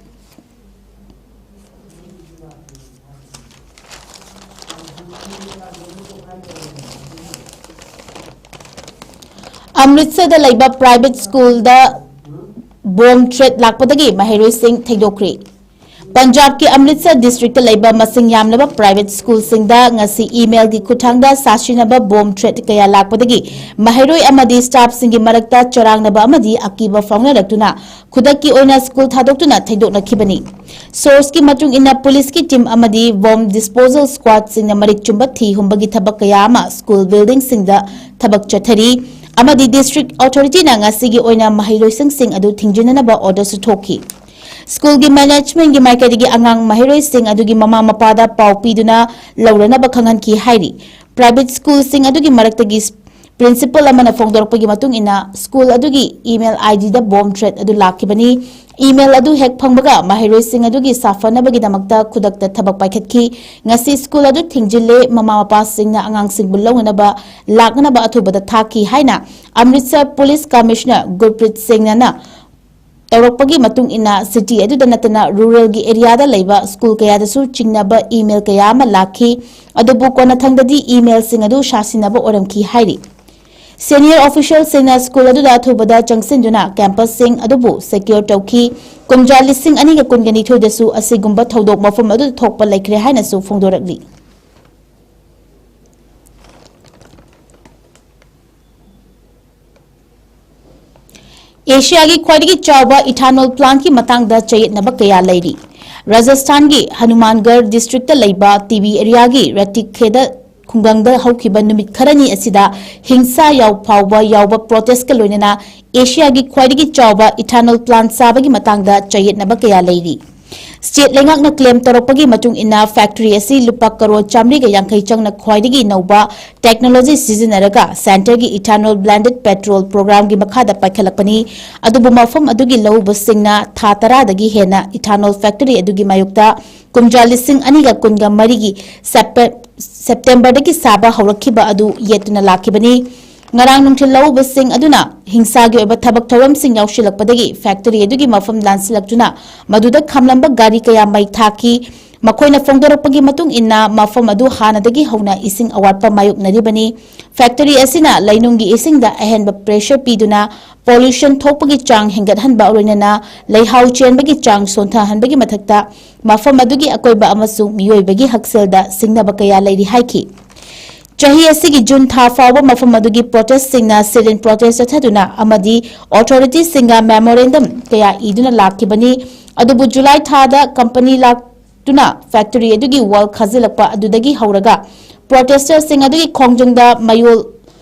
ꯑꯃ꯭ꯔꯤꯠꯁꯔꯗ ꯂꯩꯕ private schoolꯗ bomb threat ꯂꯥꯛꯄꯗꯒꯤ ꯃꯍꯩꯔꯣꯏꯁꯤꯡ ꯊꯩꯗꯣꯛꯈ꯭ꯔꯦ꯫ ꯄꯟꯖꯥꯕꯀꯤ ꯑꯃ꯭ꯔꯤꯠꯁꯔ ꯗꯤꯁꯇ꯭ꯔꯤꯛꯇ ꯂꯩꯕ ꯃꯁꯤꯡ ꯌꯥꯝꯂꯕ ꯄ꯭ꯔꯥꯏꯚꯦꯠ ꯁ꯭ꯀꯨꯜꯁꯤꯡꯗ ꯉꯁꯤ ꯏꯃꯦꯜꯒꯤ ꯈꯨꯠꯊꯥꯡꯗ ꯁꯥꯁꯤꯟꯅꯕ ꯕꯣꯝ ꯊ꯭ꯔꯦꯠ ꯀꯌꯥ ꯂꯥꯛꯄꯗꯒꯤ ꯃꯍꯩꯔꯣꯏ ꯑꯃꯗꯤ ꯁ꯭ꯇꯥꯐꯁꯤꯡꯒꯤ ꯃꯔꯛꯇ ꯆꯔꯥꯡꯅꯕ ꯑꯃꯗꯤ ꯑꯀꯤꯕ ꯐꯥꯎꯅꯔꯛꯇꯨꯅ ꯈꯨꯗꯛꯀꯤ ꯑꯣꯏꯅ ꯁ꯭ꯀꯨꯜ ꯊꯥꯗꯣꯛꯇꯨꯅ ꯊꯩꯗꯣꯛꯅꯈꯤꯕꯅꯤ꯫ ꯁꯣꯔꯁꯀꯤ ꯃꯇꯨꯡ ꯏꯟꯅ ꯄꯨꯂꯤꯁꯀꯤ ꯇꯤꯝ ꯑꯃꯗꯤ ꯕꯣꯝ ꯗꯤꯁꯄꯣꯖꯦꯜ ꯁ꯭ꯀ꯭ꯋꯥꯗꯁꯤꯡꯅ ꯃꯔꯤꯛ ꯆꯨꯝꯕ ꯊꯤ ꯍꯨꯝꯕꯒꯤ ꯊꯕꯛ ꯀꯌꯥ ꯑꯃ ꯁ꯭ꯀꯨꯜ ꯕꯤꯜꯗꯤꯡꯁꯤꯡꯗ ꯊꯕꯛ ꯆꯠꯊꯔꯤ ꯑꯃꯗꯤ ꯗꯤꯁꯇ꯭ꯔꯤꯛ ꯑꯣꯊꯣꯔꯤꯇꯤꯅ ꯉꯁꯤꯒꯤ ꯑꯣꯏꯅ ꯃꯍꯩꯔꯣꯏꯁꯪꯁꯤꯡ ꯑꯗꯨ ꯊꯤꯡꯖꯤꯟꯅꯅꯕ ꯑꯣꯔꯗꯔꯁꯨ ꯊꯣꯛꯈꯤ꯫ ꯁ꯭ꯀꯨꯜꯒꯤ ꯃꯦꯅꯦꯖꯃꯦꯟꯠꯀꯤ ꯃꯥꯏꯀꯩꯗꯒꯤ ꯑꯉꯥꯡ ꯃꯍꯩꯔꯣꯏꯁꯤꯡ ꯑꯗꯨꯒꯤ ꯃꯃꯥ ꯃꯄꯥꯗ ꯄꯥꯎ ꯄꯤꯗꯨꯅ ꯂꯧꯔꯅꯕ ꯈꯪꯍꯟꯈꯤ ꯍꯥꯏꯔꯤ꯫ ꯄ꯭ꯔꯥꯏꯚꯦꯠ ꯁ꯭ꯀꯨꯜꯁꯤꯡ ꯑꯗꯨꯒꯤ ꯃꯔꯛꯇꯒꯤ ꯄ꯭ꯔꯤꯟꯁꯤꯄꯜ ꯑꯃꯅ ꯐꯣꯡꯗꯣꯔꯛꯄꯒꯤ ꯃꯇꯨꯡ ꯏꯟꯅ ꯁ꯭ꯀꯨꯜ ꯑꯗꯨꯒꯤ ꯏꯃꯦꯜ ꯑꯥꯏ ꯗꯤꯗ ꯕꯣꯝ ꯊ꯭ꯔꯦꯠ ꯑꯗꯨ ꯂꯥꯛꯈꯤꯕꯅꯤ꯫ ꯏꯃꯦꯜ ꯑꯗꯨ ꯍꯦꯛ ꯐꯪꯕꯒ ꯃꯍꯩꯔꯣꯏꯁꯤꯡ ꯑꯗꯨꯒꯤ ꯁꯥꯐꯅꯕꯒꯤꯗꯃꯛꯇ ꯈꯨꯗꯛꯇ ꯊꯕꯛ ꯄꯥꯏꯈꯠꯈꯤ꯫ ꯉꯁꯤ ꯁ꯭ꯀꯨꯜ ꯑꯗꯨ ꯊꯤꯡꯖꯤꯜꯂꯦ꯫ ꯃꯃꯥ ꯃꯄꯥꯁꯤꯡꯅ ꯑꯉꯥꯡꯁꯤꯡꯕꯨ ꯂꯧꯅꯅꯕ ꯂꯥꯛꯅꯅꯕ ꯑꯊꯨꯕꯗ ꯊꯥꯈꯤ ꯍꯥꯏꯅ ꯑꯃ꯭ꯔꯤꯠꯁꯔ ꯄꯨꯂꯤꯁ ꯀꯃꯤꯁꯅꯔ ꯒꯨꯔꯄ꯭ꯔꯤꯠ ꯁꯤꯡꯅꯅ ꯇꯧꯔꯛꯄꯒꯤ ꯃꯇꯨꯡ ꯏꯟꯅ ꯁꯤꯇꯤ ꯑꯗꯨꯗ ꯅꯠꯇꯅ ꯔꯨꯔꯦꯜꯒꯤ ꯑꯦꯔꯤꯌꯥꯗ ꯂꯩꯕ ꯁ꯭ꯀꯨꯜ ꯀꯌꯥꯗꯁꯨ ꯆꯤꯡꯅꯕ ꯏꯃꯦꯜ ꯀꯌꯥ ꯑꯃ ꯂꯥꯛꯈꯤ꯫ ꯑꯗꯨꯕꯨ ꯀꯣꯟꯅꯊꯪꯗꯗꯤ ꯏꯃꯦꯜꯁꯤꯡ ꯑꯗꯨ ꯁꯥꯁꯤꯟꯅꯕ ꯑꯣꯏꯔꯝꯈꯤ ꯍꯥꯏꯔꯤ꯫ ꯁꯦꯅꯤꯌꯔ ꯑꯣꯐꯤꯁꯤꯌꯦꯜꯁꯤꯡꯅ ꯁ꯭ꯀꯨꯜ ꯑꯗꯨꯗ ꯑꯊꯨꯕꯗ ꯆꯪꯁꯤꯟꯗꯨꯅ ꯀꯦꯝꯄꯁꯁꯤꯡ ꯑꯗꯨꯕꯨ ꯁꯦꯀ꯭ꯌꯣꯔ ꯇꯧꯈꯤ꯫ ꯀꯨꯝꯖꯥ ꯂꯤꯁꯤꯡ ꯑꯅꯤꯒ ꯀꯨꯟꯒ ꯅꯤꯊꯣꯏꯗꯁꯨ ꯑꯁꯤꯒꯨꯝꯕ ꯊꯧꯗꯣꯛ ꯃꯐꯝ ꯑꯗꯨꯗ ꯊꯣꯛꯄ ꯂꯩꯈ꯭ꯔꯦ ꯍꯥꯏꯅꯁꯨ ꯐꯣꯡꯗꯣꯔꯛꯂꯤ꯫ ꯑꯦꯁꯤꯌꯥꯒꯤ ꯈ꯭ꯋꯥꯏꯗꯒꯤ ꯆꯥꯎꯕ ꯏꯊꯥꯅꯣꯜ ꯄ꯭ꯂꯥꯟꯠꯀꯤ ꯃꯇꯥꯡꯗ ꯆꯌꯦꯠꯅꯕ ꯀꯌꯥ ꯂꯩꯔꯤ꯫ ꯔꯥꯖꯁꯊꯥꯟꯒꯤ ꯍꯅꯨꯃꯥꯟꯒꯔ ꯗꯤꯁꯇ꯭ꯔꯤꯛꯇ ꯂꯩꯕ ꯇꯤꯕꯤ ꯑꯦꯔꯤꯌꯥꯒꯤ ꯔꯇꯤꯈꯦꯗ ꯈꯨꯡꯒꯪꯗ ꯍꯧꯈꯤꯕ ꯅꯨꯃꯤꯠ ꯈꯔꯅꯤ ꯑꯁꯤꯗ ꯍꯤꯡꯁꯥ ꯌꯥꯎ ꯐꯥꯎꯕ ꯌꯥꯎꯕ ꯄ꯭ꯔꯣꯇꯦꯁꯀ ꯂꯣꯏꯅꯅ ꯑꯦꯁꯤꯌꯥꯒꯤ ꯈ꯭ꯋꯥꯏꯗꯒꯤ ꯆꯥꯎꯕ ꯏꯊꯥꯅꯣꯜ ꯄ꯭ꯂꯥꯟꯠ ꯁꯥꯕꯒꯤ ꯃꯇꯥꯡꯗ ꯆꯌꯦꯠꯅꯕ ꯀꯌꯥ ꯂꯩꯔꯤ꯫ ꯁ꯭ꯇꯦꯠ ꯂꯩꯉꯥꯛꯅ ꯀ꯭ꯂꯦꯝ ꯇꯧꯔꯛꯄꯒꯤ ꯃꯇꯨꯡ ꯏꯟꯅ, ꯐꯦꯛꯇꯔꯤ ꯑꯁꯤ ꯂꯨꯄꯥ ꯀꯔꯣꯔ ꯆꯥꯃꯔꯤꯒ ꯌꯥꯡꯈꯩ ꯆꯪꯅ ꯈ꯭ꯋꯥꯏꯗꯒꯤ ꯅꯧꯕ ꯇꯦꯛꯅꯣꯂꯣꯖꯤ ꯁꯤꯖꯤꯟꯅꯔꯒ ꯁꯦꯟꯇꯔꯒꯤ ꯏꯊꯥꯅꯣꯜ ꯕ꯭ꯂꯦꯟꯗꯦꯗ ꯄꯦꯇ꯭ꯔꯣꯜ ꯄ꯭ꯔꯣꯒ꯭ꯔꯥꯝꯒꯤ ꯃꯈꯥꯗ ꯄꯥꯏꯈꯠꯂꯛꯄꯅꯤ꯫ ꯑꯗꯨꯕꯨ ꯃꯐꯝ ꯑꯗꯨꯒꯤ ꯂꯧꯎꯕꯁꯤꯡꯅ ꯊꯥ ꯇꯔꯥꯗꯒꯤ ꯍꯦꯟꯅ ꯏꯊꯥꯅꯣꯜ ꯐꯦꯛꯇꯔꯤ ꯑꯗꯨꯒꯤ ꯃꯥꯌꯣꯛꯇ ꯀꯨꯝꯖꯥ ꯂꯤꯁꯤꯡ ꯑꯅꯤꯒ ꯀꯨꯟꯒ ꯃꯔꯤꯒꯤ ꯁꯦꯞꯄꯦ-, ꯁꯦꯞꯇꯦꯝꯕꯔꯗꯒꯤ ꯁꯥꯕ ꯍꯧꯔꯛꯈꯤꯕ ꯑꯗꯨ ꯌꯦꯠꯇꯨꯅ ꯂꯥꯛꯈꯤꯕꯅꯤ꯫ ꯉꯔꯥꯡ ꯅꯨꯡꯊꯤꯜ ꯂꯧꯎꯕꯁꯤꯡ ꯑꯗꯨꯅ ꯍꯤꯡꯁꯥꯒꯤ ꯑꯣꯏꯕ ꯊꯕꯛ ꯊꯧꯔꯝꯁꯤꯡ ꯌꯥꯎꯁꯤꯜꯂꯛꯄꯗꯒꯤ ꯐꯦꯛꯇꯔꯤ ꯑꯗꯨꯒꯤ ꯃꯐꯝ ꯂꯥꯟꯁꯤꯜꯂꯛꯇꯨꯅ ꯃꯗꯨꯗ ꯈꯥꯝꯂꯝꯕ ꯒꯥꯔꯤ ꯀꯌꯥ ꯃꯩ ꯊꯥꯈꯤ꯫ ꯃꯈꯣꯏꯅ ꯐꯣꯡꯗꯣꯔꯛꯄꯒꯤ ꯃꯇꯨꯡ ꯏꯟꯅ, ꯃꯐꯝ ꯑꯗꯨ ꯍꯥꯟꯅꯗꯒꯤ ꯍꯧꯅ ꯏꯁꯤꯡ ꯑꯋꯥꯠꯄ ꯃꯥꯌꯣꯛꯅꯔꯤꯕꯅꯤ꯫ ꯐꯦꯛꯇꯔꯤ ꯑꯁꯤꯅ ꯂꯩꯅꯨꯡꯒꯤ ꯏꯁꯤꯡꯗ ꯑꯍꯦꯟꯕ ꯄ꯭ꯔꯦꯁꯔ ꯄꯤꯗꯨꯅ ꯄꯣꯂꯨꯁꯟ ꯊꯣꯛꯄꯒꯤ ꯆꯥꯡ ꯍꯦꯟꯒꯠꯍꯟꯕ, ꯂꯣꯏꯅꯅ ꯂꯩꯍꯥꯎ ꯆꯦꯟꯕꯒꯤ ꯆꯥꯡ ꯁꯣꯟꯊꯍꯟꯕꯒꯤ ꯃꯊꯛꯇ, ꯃꯐꯝ ꯑꯗꯨꯒꯤ ꯑꯀꯣꯏꯕ ꯑꯃꯁꯨꯡ ꯃꯤꯑꯣꯏꯕꯒꯤ ꯍꯛꯁꯦꯜꯗ ꯁꯤꯡꯅꯕ ꯀꯌꯥ ꯂꯩꯔꯤ ꯍꯥꯏꯈꯤ꯫ ꯆꯍꯤ ꯑꯁꯤꯒꯤ ꯖꯨꯟ ꯊꯥ ꯐꯥꯎꯕ ꯃꯐꯝ ꯑꯗꯨꯒꯤ ꯄ꯭ꯔꯣꯇꯦꯁꯁꯤꯡꯅ sit-in protest ꯆꯠꯊꯗꯨꯅ ꯑꯃꯗꯤ ꯑꯣꯊꯣꯔꯤꯇꯤꯁꯤꯡꯒ ꯃꯦꯃꯣꯔꯦꯟꯗꯝ ꯀꯌꯥ ꯏꯗꯨꯅ ꯂꯥꯛꯈꯤꯕꯅꯤ꯫ ꯑꯗꯨꯕꯨ ꯖꯨꯂꯥꯏ ꯊꯥꯗ ꯀꯝꯄꯅꯤ ꯂꯥꯛꯇꯨꯅ ꯐꯦꯛꯇꯔꯤ ꯑꯗꯨꯒꯤ ꯋꯥꯜ ꯈꯥꯖꯤꯜꯂꯛꯄ ꯑꯗꯨꯗꯒꯤ ꯍꯧꯔꯒ ꯄ꯭ꯔꯣꯇꯦꯁꯇꯔꯁꯤꯡ ꯑꯗꯨꯒꯤ ꯈꯣꯡꯖꯪꯗ ꯃꯌꯣꯜ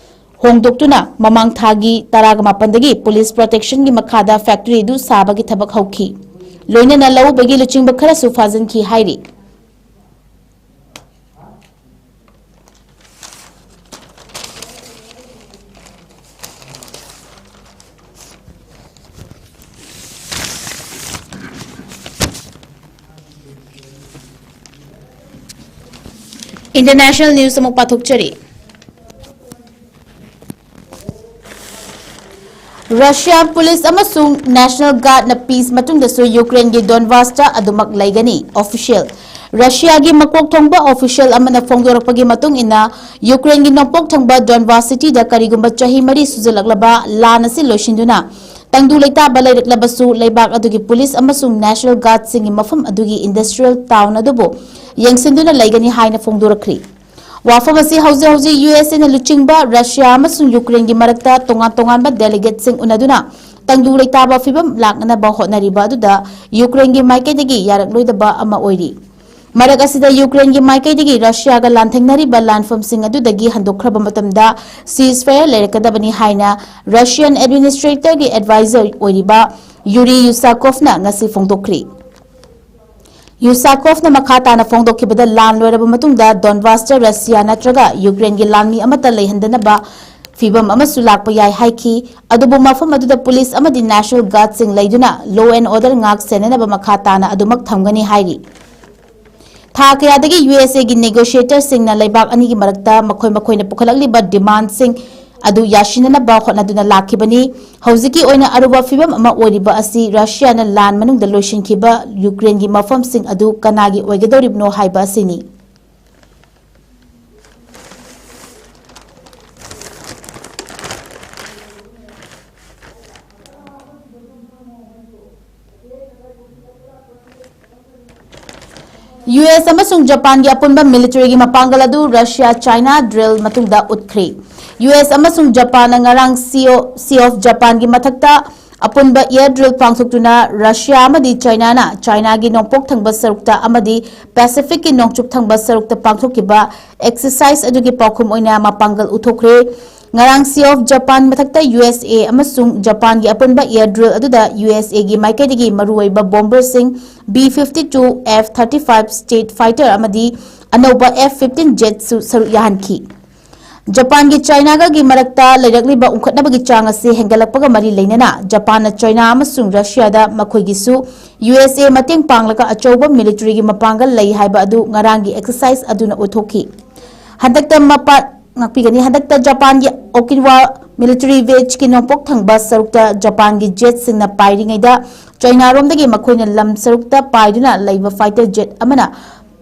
ꯍꯣꯡꯗꯣꯛꯇꯨꯅ ꯃꯃꯥꯡ ꯊꯥꯒꯤ ꯇꯔꯥꯒ ꯃꯥꯄꯟꯗꯒꯤ ꯄꯨꯂꯤꯁ ꯄ꯭ꯔꯣꯇꯦꯛꯁꯟꯒꯤ ꯃꯈꯥꯗ ꯐꯦꯛꯇꯔꯤ ꯑꯗꯨ ꯁꯥꯕꯒꯤ ꯊꯕꯛ ꯍꯧꯈꯤ꯫ ꯂꯣꯏꯅꯅ ꯂꯧ ꯎꯕꯒꯤ ꯂꯨꯆꯤꯡꯕ ꯈꯔꯁꯨ ꯐꯥꯖꯤꯟꯈꯤ ꯍꯥꯏꯔꯤ꯫ International news ꯑꯃꯨꯛ ꯄꯥꯊꯣꯛꯆꯔꯤ꯫ ꯔꯁꯤꯌꯥ ꯄꯨꯂꯤꯁ ꯑꯃꯁꯨꯡ ꯅꯦꯁꯅꯦꯜ ꯒꯥꯔꯗꯅ ꯄꯤꯁ ꯃꯇꯨꯡꯗꯁꯨ ꯌꯨꯀ꯭ꯔꯦꯟꯒꯤ ꯗꯣꯟꯕꯥꯁꯇ ꯑꯗꯨꯃꯛ ꯂꯩꯒꯅꯤ꯫ ꯑꯣꯐꯤꯁꯤꯌꯦꯜ꯫ ꯔꯁꯤꯌꯥꯒꯤ ꯃꯀꯣꯛ ꯊꯣꯡꯕ ꯑꯣꯐꯤꯁꯤꯌꯦꯜ ꯑꯃꯅ ꯐꯣꯡꯗꯣꯔꯛꯄꯒꯤ ꯃꯇꯨꯡ ꯏꯟꯅ, ꯌꯨꯀ꯭ꯔꯦꯟꯒꯤ ꯅꯣꯡꯄꯣꯛ ꯊꯪꯕ ꯗꯣꯟꯕꯥꯁ ꯁꯤꯇꯤꯗ ꯀꯔꯤꯒꯨꯝꯕ ꯆꯍꯤ ꯃꯔꯤ ꯁꯨꯖꯜꯂꯛꯂꯕ ꯂꯥꯟ ꯑꯁꯤ ꯂꯣꯏꯁꯤꯟꯗꯨꯅ ꯇꯪꯗꯨ ꯂꯩꯇꯥꯕ ꯂꯩꯔꯛꯂꯕꯁꯨ, ꯂꯩꯕꯥꯛ ꯑꯗꯨꯒꯤ ꯄꯨꯂꯤꯁ ꯑꯃꯁꯨꯡ ꯅꯦꯁꯅꯦꯜ ꯒꯥꯔꯗꯁꯤꯡꯒꯤ ꯃꯐꯝ ꯑꯗꯨꯒꯤ ꯏꯟꯗꯁꯇ꯭ꯔꯤꯌꯦꯜ ꯇꯥꯎꯟ ꯑꯗꯨꯕꯨ ꯌꯦꯡꯁꯤꯟꯗꯨꯅ ꯂꯩꯒꯅꯤ ꯍꯥꯏꯅ ꯐꯣꯡꯗꯣꯔꯛꯈ꯭ꯔꯤ꯫ ꯋꯥꯐꯝ ꯑꯁꯤ ꯍꯧꯖꯤꯛ ꯍꯧꯖꯤꯛ ꯌꯨ ꯑꯦꯁ ꯑꯦꯅ ꯂꯨꯆꯤꯡꯕ ꯔꯁꯤꯌꯥ ꯑꯃꯁꯨꯡ ꯌꯨꯀ꯭ꯔꯦꯟꯒꯤ ꯃꯔꯛꯇ ꯇꯣꯉꯥꯟ ꯇꯣꯉꯥꯟꯕ ꯗꯦꯂꯤꯒꯦꯠꯁꯤꯡ ꯎꯅꯗꯨꯅ ꯇꯪꯗꯨ ꯂꯩꯇꯥꯕ ꯐꯤꯕꯝ ꯂꯥꯛꯅꯅꯕ ꯍꯣꯠꯅꯔꯤꯕ ꯑꯗꯨꯗ ꯌꯨꯀ꯭ꯔꯦꯟꯒꯤ ꯃꯥꯏꯀꯩꯗꯒꯤ ꯌꯥꯔꯛꯂꯣꯏꯗꯕ ꯑꯃ ꯑꯣꯏꯔꯤ꯫ ꯃꯔꯛ ꯑꯁꯤꯗ ꯌꯨꯀ꯭ꯔꯦꯟꯒꯤ ꯃꯥꯏꯀꯩꯗꯒꯤ ꯔꯁꯤꯌꯥꯒ ꯂꯥꯟꯊꯦꯡꯅꯔꯤꯕ ꯂꯥꯟꯐꯝꯁꯤꯡ ꯑꯗꯨꯗꯒꯤ ꯍꯟꯗꯣꯛꯈ꯭ꯔꯕ ꯃꯇꯝꯗ ceasefire ꯂꯩꯔꯛꯀꯗꯕꯅꯤ ꯍꯥꯏꯅ ꯔꯁꯤꯌꯥꯟ ꯑꯦꯗꯃꯤꯅꯤꯁꯇ꯭ꯔꯦꯇꯔꯒꯤ ꯑꯦꯗꯚꯥꯏꯖꯔ ꯑꯣꯏꯔꯤꯕ ꯌꯨꯔꯤ ꯌꯨꯁꯥꯀꯣꯚꯅ ꯉꯁꯤ ꯐꯣꯡꯗꯣꯛꯈ꯭ꯔꯤ꯫ ꯌꯨꯁꯥꯀꯣꯚꯅ ꯃꯈꯥ ꯇꯥꯅ ꯐꯣꯡꯗꯣꯛꯈꯤꯕꯗ, ꯂꯥꯟ ꯂꯣꯏꯔꯕ ꯃꯇꯨꯡꯗ ꯗꯣꯟꯕꯥꯁꯇ ꯔꯁꯤꯌꯥ ꯅꯠꯇ꯭ꯔꯒ ꯌꯨꯀ꯭ꯔꯦꯟꯒꯤ ꯂꯥꯟꯃꯤ ꯑꯃꯠꯇ ꯂꯩꯍꯟꯗꯅꯕ ꯐꯤꯚꯝ ꯑꯃꯁꯨ ꯂꯥꯛꯄ ꯌꯥꯏ ꯍꯥꯏꯈꯤ꯫ ꯑꯗꯨꯕꯨ ꯃꯐꯝ ꯑꯗꯨꯗ ꯄꯨꯂꯤꯁ ꯑꯃꯗꯤ ꯅꯦꯁꯅꯦꯜ ꯒꯥꯔꯗꯁꯤꯡ ꯂꯩꯗꯨꯅ law and order ꯉꯥꯛ ꯁꯦꯟꯅꯅꯕ ꯃꯈꯥ ꯇꯥꯅ ꯑꯗꯨꯃꯛ ꯊꯝꯒꯅꯤ ꯍꯥꯏꯔꯤ꯫ ꯊꯥ ꯀꯌꯥꯗꯒꯤ ꯌꯨ ꯑꯦꯁ ꯑꯦꯒꯤ ꯅꯦꯒꯣꯁꯤꯌꯦꯇꯔꯁꯤꯡꯅ ꯂꯩꯕꯥꯛ ꯑꯅꯤꯒꯤ ꯃꯔꯛꯇ ꯃꯈꯣꯏ ꯃꯈꯣꯏꯅ ꯄꯨꯈꯠꯂꯛꯂꯤꯕ ꯗꯤꯃꯥꯟꯗꯁꯤꯡ ꯑꯗꯨ ꯌꯥꯁꯤꯟꯅꯅꯕ ꯍꯣꯠꯅꯗꯨꯅ ꯂꯥꯛꯈꯤꯕꯅꯤ꯫ ꯍꯧꯖꯤꯛꯀꯤ ꯑꯣꯏꯅ ꯑꯔꯨꯕ ꯐꯤꯚꯝ ꯑꯃ ꯑꯣꯏꯔꯤꯕ ꯑꯁꯤ ꯔꯁꯤꯌꯥꯅ ꯂꯥꯟ ꯃꯅꯨꯡꯗ ꯂꯣꯏꯁꯤꯟꯈꯤꯕ ꯌꯨꯀ꯭ꯔꯦꯟꯒꯤ ꯃꯐꯝꯁꯤꯡ ꯑꯗꯨ ꯀꯅꯥꯒꯤ ꯑꯣꯏꯒꯗꯧꯔꯤꯕꯅꯣ ꯍꯥꯏꯕ ꯑꯁꯤꯅꯤ꯫ ꯌꯨ ꯑꯦꯁ ꯑꯃꯁꯨꯡ ꯖꯄꯥꯟꯒꯤ ꯑꯄꯨꯟꯕ ꯃꯤꯂꯤꯇꯔꯤꯒꯤ ꯃꯄꯥꯡꯒꯜ ꯑꯗꯨ ꯔꯁꯤꯌꯥ ꯆꯥꯏꯅꯥ ꯗ꯭ꯔꯤꯜ ꯃꯇꯨꯡꯗ ꯎꯠꯈ꯭ꯔꯦ꯫ ꯌꯨ ꯑꯦꯁ ꯑꯃꯁꯨꯡ ꯖꯄꯥꯟꯅ ꯉꯔꯥꯡ ꯁꯤ ꯑꯣꯐ ꯖꯄꯥꯟꯒꯤ ꯃꯊꯛꯇ ꯑꯄꯨꯟꯕ ꯑꯦꯌꯔ ꯗ꯭ꯔꯤꯜ ꯄꯥꯡꯊꯣꯛꯇꯨꯅ ꯔꯁꯤꯌꯥ ꯑꯃꯗꯤ ꯆꯥꯏꯅꯥꯅ ꯆꯥꯏꯅꯥꯒꯤ ꯅꯣꯡꯄꯣꯛ ꯊꯪꯕ ꯁꯔꯨꯛꯇ ꯑꯃꯗꯤ ꯄꯦꯁꯤꯐꯤꯛꯀꯤ ꯅꯣꯡꯆꯨꯞ ꯊꯪꯕ ꯁꯔꯨꯛꯇ ꯄꯥꯡꯊꯣꯛꯈꯤꯕ ꯑꯦꯛꯁꯔꯁꯥꯏꯖ ꯑꯗꯨꯒꯤ ꯄꯥꯎꯈꯨꯝ ꯑꯣꯏꯅ ꯃꯄꯥꯡꯒꯜ ꯎꯠꯊꯣꯛꯈ꯭ꯔꯦ꯫ ꯉꯔꯥꯡ ꯁꯤ ꯑꯣꯐ ꯖꯄꯥꯟ ꯃꯊꯛꯇ ꯌꯨ ꯑꯦꯁ ꯑꯦ ꯑꯃꯁꯨꯡ ꯖꯄꯥꯟꯒꯤ ꯑꯄꯨꯟꯕ ꯑꯦꯌꯔ ꯗ꯭ꯔꯤꯜ ꯑꯗꯨꯗ ꯌꯨ ꯑꯦꯁ ꯑꯦꯒꯤ ꯃꯥꯏꯀꯩꯗꯒꯤ ꯃꯔꯨꯑꯣꯏꯕ ꯕꯣꯝꯕꯔꯁꯤꯡ B fifty two, F thirty five stealth fighter ꯑꯃꯗꯤ ꯑꯅꯧꯕ ꯑꯦꯐ ꯐꯤꯐꯇꯤꯟ ꯖꯦꯠꯁꯨ ꯁꯔꯨꯛ ꯌꯥꯍꯟꯈꯤ꯫ ꯖꯄꯥꯟꯒꯤ ꯆꯥꯏꯅꯥꯒꯒꯤ ꯃꯔꯛꯇ ꯂꯩꯔꯛꯂꯤꯕ ꯎꯪꯈꯠꯅꯕꯒꯤ ꯆꯥꯡ ꯑꯁꯤ ꯍꯦꯟꯒꯠꯂꯛꯄꯒ ꯃꯔꯤ ꯂꯩꯅꯅ ꯖꯄꯥꯟꯅ ꯆꯥꯏꯅꯥ ꯑꯃꯁꯨꯡ ꯔꯁꯤꯌꯥꯗ ꯃꯈꯣꯏꯒꯤꯁꯨ ꯌꯨ ꯑꯦꯁ ꯑꯦ ꯃꯇꯦꯡ ꯄꯥꯡꯂꯒ ꯑꯆꯧꯕ ꯃꯤꯂꯤꯇꯔꯤꯒꯤ ꯃꯄꯥꯡꯒꯜ ꯂꯩ ꯍꯥꯏꯕ ꯑꯗꯨ ꯉꯔꯥꯡꯒꯤ ꯑꯦꯛꯁꯔꯁꯥꯏꯖ ꯑꯗꯨꯅ ꯎꯠꯊꯣꯛꯈꯤ꯫ ꯍꯟꯗꯛꯇ ꯃꯄꯥ ꯉꯥꯛꯄꯤꯒꯅꯤ꯫ ꯍꯟꯗꯛꯇ ꯖꯄꯥꯟꯒꯤ ꯑꯣꯀꯤꯅꯥꯋꯥ ꯃꯤꯂꯤꯇꯔꯤ ꯕꯦꯖꯀꯤ ꯅꯣꯡꯄꯣꯛ ꯊꯪꯕ ꯁꯔꯨꯛꯇ ꯖꯄꯥꯟꯒꯤ ꯖꯦꯠꯁꯤꯡꯅ ꯄꯥꯏꯔꯤꯉꯩꯗ ꯆꯥꯏꯅꯥꯔꯣꯝꯗꯒꯤ ꯃꯈꯣꯏꯅ ꯂꯝ ꯁꯔꯨꯛꯇ ꯄꯥꯏꯗꯨꯅ ꯂꯩꯕ ꯐꯥꯏꯇꯔ ꯖꯦꯠ ꯑꯃꯅ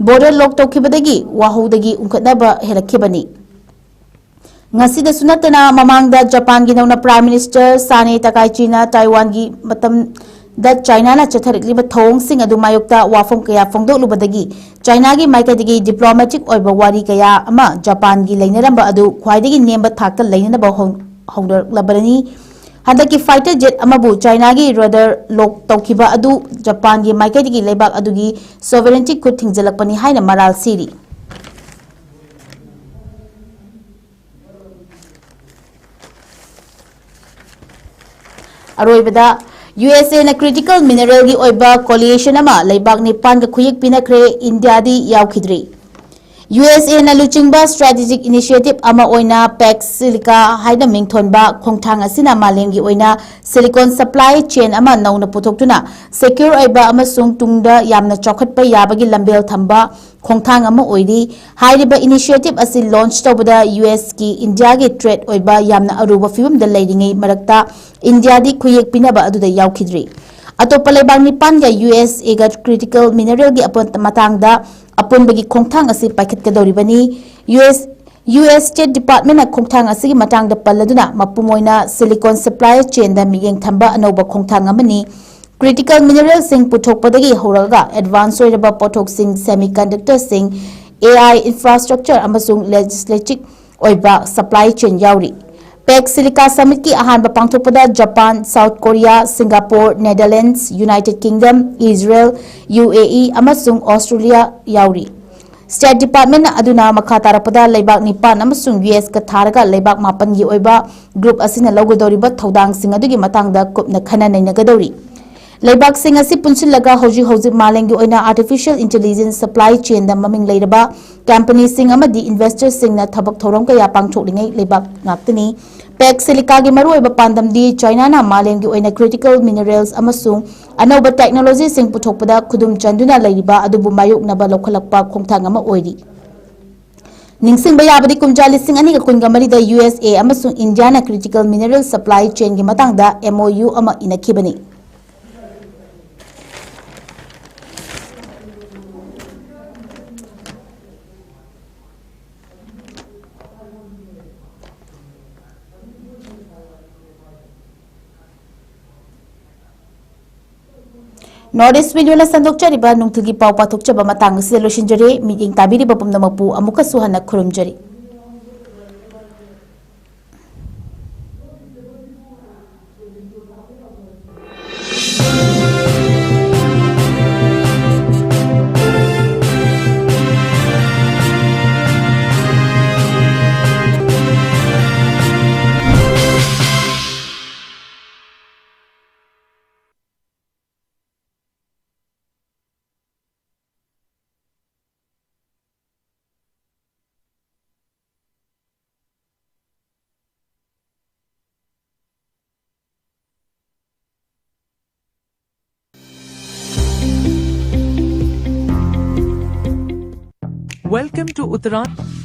ꯕꯣꯔꯗꯔ ꯂꯣꯛ ꯇꯧꯈꯤꯕꯗꯒꯤ ꯋꯥꯍꯧꯗꯒꯤ ꯎꯪꯈꯠꯅꯕ ꯍꯦꯜꯂꯛꯈꯤꯕꯅꯤ꯫ ꯉꯁꯤꯗꯁꯨ ꯅꯠꯇꯅ ꯃꯃꯥꯡꯗ ꯖꯄꯥꯟꯒꯤ ꯅꯧꯅ ꯄ꯭ꯔꯥꯏꯝ ꯃꯤꯅꯤꯁꯇꯔ ꯁꯥꯅꯦ ꯇꯀꯥꯏꯆꯤꯅ ꯇꯥꯏꯋꯥꯟꯒꯤ ꯃꯇꯝꯗ ꯆꯥꯏꯅꯥꯅ ꯆꯠꯊꯔꯛꯂꯤꯕ ꯊꯧꯑꯣꯡꯁꯤꯡ ꯑꯗꯨ ꯃꯥꯌꯣꯛꯇ ꯋꯥꯐꯝ ꯀꯌꯥ ꯐꯣꯡꯗꯣꯛꯂꯨꯕꯗꯒꯤ ꯆꯥꯏꯅꯥꯒꯤ ꯃꯥꯏꯀꯩꯗꯒꯤ ꯗꯤꯄ꯭ꯂꯣꯃꯦꯇꯤꯛ ꯑꯣꯏꯕ ꯋꯥꯔꯤ ꯀꯌꯥ ꯑꯃ ꯖꯄꯥꯟꯒꯤ ꯂꯩꯅꯔꯝꯕ ꯑꯗꯨ ꯈ꯭ꯋꯥꯏꯗꯒꯤ ꯅꯦꯝꯕ ꯊꯥꯛꯇ ꯂꯩꯅꯅꯕ ꯍꯧ-, ꯍꯧꯅꯔꯛꯂꯕꯅꯤ꯫ ꯍꯟꯗꯛꯀꯤ ꯐꯥꯏꯇꯔ ꯖꯦꯠ ꯑꯃꯕꯨ ꯆꯥꯏꯅꯥꯒꯤ ꯔꯗꯥꯔ ꯂꯣꯛ ꯇꯧꯈꯤꯕ ꯑꯗꯨ ꯖꯄꯥꯟꯒꯤ ꯃꯥꯏꯀꯩꯗꯒꯤ ꯂꯩꯕꯥꯛ ꯑꯗꯨꯒꯤ ꯁꯣꯚꯔꯦꯟꯇꯤ ꯈꯨꯠ ꯊꯤꯡꯖꯤꯜꯂꯛꯄꯅꯤ ꯍꯥꯏꯅ ꯃꯔꯥꯜ ꯁꯤꯔꯤ꯫ ꯑꯔꯣꯏꯕꯗ, ꯌꯨ ꯑꯦꯁ ꯑꯦꯅ ꯀ꯭ꯔꯤꯇꯤꯀꯦꯜ ꯃꯤꯅꯔꯦꯜꯒꯤ ꯑꯣꯏꯕ ꯀꯣꯂꯤꯌꯦꯁꯟ ꯑꯃ ꯂꯩꯕꯥꯛ ꯅꯤꯄꯥꯟꯒ ꯈꯨꯌꯦꯛ ꯄꯤꯅꯈ꯭ꯔꯦ, ꯏꯟꯗꯤꯌꯥꯗꯤ ꯌꯥꯎꯈꯤꯗ꯭ꯔꯤ꯫ ꯌꯨ ꯑꯦꯁ ꯑꯦꯅ ꯂꯨꯆꯤꯡꯕ strategic initiative ꯑꯃ ꯑꯣꯏꯅ ꯄꯦꯛ ꯁꯤꯂꯤꯀꯥ ꯍꯥꯏꯅ ꯃꯤꯡꯊꯣꯟꯕ ꯈꯣꯡꯊꯥꯡ ꯑꯁꯤꯅ ꯃꯥꯂꯦꯝꯒꯤ ꯑꯣꯏꯅ silicon supply chain ꯑꯃ ꯅꯧꯅ ꯄꯨꯊꯣꯛꯇꯨꯅ secure ꯑꯣꯏꯕ ꯑꯃꯁꯨꯡ ꯇꯨꯡꯗ ꯌꯥꯝꯅ ꯆꯥꯎꯈꯠꯄ ꯌꯥꯕꯒꯤ ꯂꯝꯕꯦꯜ ꯊꯝꯕ ꯈꯣꯡꯊꯥꯡ ꯑꯃ ꯑꯣꯏꯔꯤ꯫ ꯍꯥꯏꯔꯤꯕ initiative ꯑꯁꯤ launch ꯇꯧꯕꯗ ꯌꯨ ꯑꯦꯁꯀꯤ ꯏꯟꯗꯤꯌꯥꯒꯤ trade ꯑꯣꯏꯕ ꯌꯥꯝꯅ ꯑꯔꯨꯕ ꯐꯤꯚꯝꯗ ꯂꯩꯔꯤꯉꯩ ꯃꯔꯛꯇ ꯏꯟꯗꯤꯌꯥꯗꯤ ꯈꯨꯌꯦꯛ ꯄꯤꯅꯕ ꯑꯗꯨꯗ ꯌꯥꯎꯈꯤꯗ꯭ꯔꯤ꯫ ꯑꯇꯣꯞꯄ ꯂꯩꯕꯥꯛ ꯅꯤꯄꯥꯟꯒ ꯌꯨ ꯑꯦꯁ ꯑꯦꯒ critical mineralꯒꯤ ꯑꯄꯣꯟ-, ꯃꯇꯥꯡꯗ ꯑꯄꯨꯟꯕꯒꯤ ꯈꯣꯡꯊꯥꯡ ꯑꯁꯤ ꯄꯥꯏꯈꯠꯀꯗꯧꯔꯤꯕꯅꯤ꯫ U S, U S State Departmentꯅ ꯈꯣꯡꯊꯥꯡ ꯑꯁꯤꯒꯤ ꯃꯇꯥꯡꯗ ꯄꯜꯂꯗꯨꯅ, ꯃꯄꯨꯡ ꯑꯣꯏꯅ silicon supply chainꯗ ꯃꯤꯠꯌꯦꯡ ꯊꯝꯕ ꯑꯅꯧꯕ ꯈꯣꯡꯊꯥꯡ ꯑꯃꯅꯤ꯫ Critical mineralꯁꯤꯡ ꯄꯨꯊꯣꯛꯄꯗꯒꯤ ꯍꯧꯔꯒ advance ꯑꯣꯏꯔꯕ ꯄꯣꯠꯊꯣꯛꯁꯤꯡ, semiconductorꯁꯤꯡ, A I infrastructure ꯑꯃꯁꯨꯡ logistic ꯑꯣꯏꯕ supply chain ꯌꯥꯎꯔꯤ꯫ ꯄꯦꯛ ꯁꯤꯂꯤꯀꯥ summitꯀꯤ ꯑꯍꯥꯟꯕ ꯄꯥꯡꯊꯣꯛꯄꯗ Japan, South Korea, Singapore, Netherlands, United Kingdom, Israel, U A E ꯑꯃꯁꯨꯡ ꯑꯣꯁꯇ꯭ꯔꯦꯂꯤꯌꯥ ꯌꯥꯎꯔꯤ꯫ State Departmentꯅ ꯑꯗꯨꯅ ꯃꯈꯥ ꯇꯥꯔꯛꯄꯗ ꯂꯩꯕꯥꯛ ꯅꯤꯄꯥꯟ ꯑꯃꯁꯨꯡ ꯌꯨ ꯑꯦꯁꯀ ꯊꯥꯔꯒ ꯂꯩꯕꯥꯛ ꯃꯥꯄꯟꯒꯤ ꯑꯣꯏꯕ group ꯑꯁꯤꯅ ꯂꯧꯒꯗꯧꯔꯤꯕ ꯊꯧꯗꯥꯡꯁꯤꯡ ꯑꯗꯨꯒꯤ ꯃꯇꯥꯡꯗ ꯀꯨꯞꯅ ꯈꯟꯅ ꯅꯩꯅꯒꯗꯧꯔꯤ꯫ ꯂꯩꯕꯥꯛꯁꯤꯡ ꯑꯁꯤ ꯄꯨꯟꯁꯤꯜꯂꯒ ꯍꯧꯖꯤꯛ ꯍꯧꯖꯤꯛ ꯃꯥꯂꯦꯝꯒꯤ ꯑꯣꯏꯅ artificial intelligence supply chainꯗ ꯃꯃꯤꯡ ꯂꯩꯔꯕ companyꯁꯤꯡ ꯑꯃꯗꯤ investorꯁꯤꯡꯅ ꯊꯕꯛ ꯊꯧꯔꯝ ꯀꯌꯥ ꯄꯥꯡꯊꯣꯛꯂꯤꯉꯩ ꯂꯩꯕꯥꯛ ꯉꯥꯛꯇꯅꯤ꯫ ꯄꯦꯛ ꯁꯤꯂꯤꯀꯥꯒꯤ ꯃꯔꯨꯑꯣꯏꯕ ꯄꯥꯟꯗꯝꯗꯤ ꯆꯥꯏꯅꯥꯅ ꯃꯥꯂꯦꯝꯒꯤ ꯑꯣꯏꯅ critical minerals ꯑꯃꯁꯨꯡ ꯑꯅꯧꯕ technologyꯁꯤꯡ ꯄꯨꯊꯣꯛꯄꯗ ꯈꯨꯗꯨꯝ ꯆꯟꯗꯨꯅ ꯂꯩꯔꯤꯕ ꯑꯗꯨꯕꯨ ꯃꯥꯌꯣꯛꯅꯕ ꯂꯧꯈꯠꯂꯛꯄ ꯈꯣꯡꯊꯥꯡ ꯑꯃ ꯑꯣꯏꯔꯤ꯫ ꯅꯤꯡꯁꯤꯡꯕ ꯌꯥꯕꯗꯤ, ꯀꯨꯝꯖꯥ ꯂꯤꯁꯤꯡ ꯑꯅꯤꯒ ꯀꯨꯟꯒ ꯃꯔꯤꯗ ꯌꯨ ꯑꯦꯁ ꯑꯦ ꯑꯃꯁꯨꯡ ꯏꯟꯗꯤꯌꯥꯅ critical mineral supply chainꯒꯤ ꯃꯇꯥꯡꯗ M O U ꯑꯃ ꯏꯅꯈꯤꯕꯅꯤ꯫ North East Radioꯅ ꯁꯟꯗꯣꯛꯆꯔꯤꯕ ꯅꯨꯡꯊꯤꯜꯒꯤ ꯄꯥꯎ ꯄꯥꯊꯣꯛꯆꯕ ꯃꯇꯥꯡ ꯑꯁꯤꯗ ꯂꯣꯏꯁꯤꯟꯖꯔꯦ꯫ ꯃꯤꯠꯌꯦꯡ ꯇꯥꯕꯤꯔꯤꯕ ꯄꯨꯝꯅꯃꯛꯄꯨ ꯑꯃꯨꯛꯀꯁꯨ ꯍꯟꯅ ꯈꯨꯔꯨꯝꯖꯔꯤ꯫ Welcome to Uttarakhand.